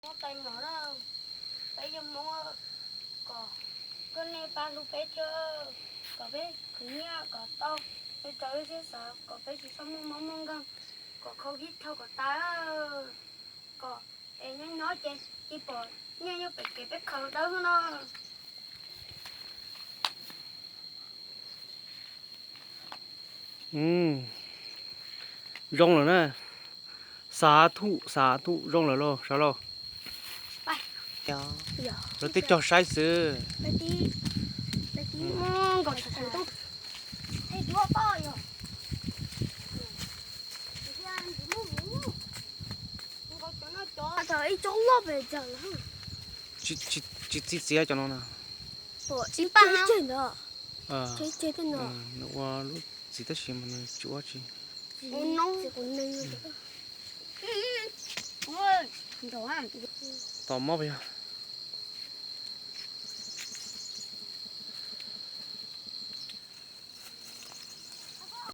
Hmoob tais nyom na, peb yog Hmoob, kom koj nej pab hlub peb thiab, kom peb khwv nyiaj kom tau, peb rau ib siab xav kom peb tsis txhob muaj mob muaj nkeeg, kom covid dhau kom tas, kom es nyob nyob ces tsis pom nyiaj nyob pem kev peb khaws dawb no. Zoo lawm na. Xav thuj xav thuj zoo lawm lauj sawv lauj. Lawv twb cog saib xwb. Tsis txi txiav cov no na. Ua lub txiv tab sis mas nws tsis ua tsi. Tom mob puas yog?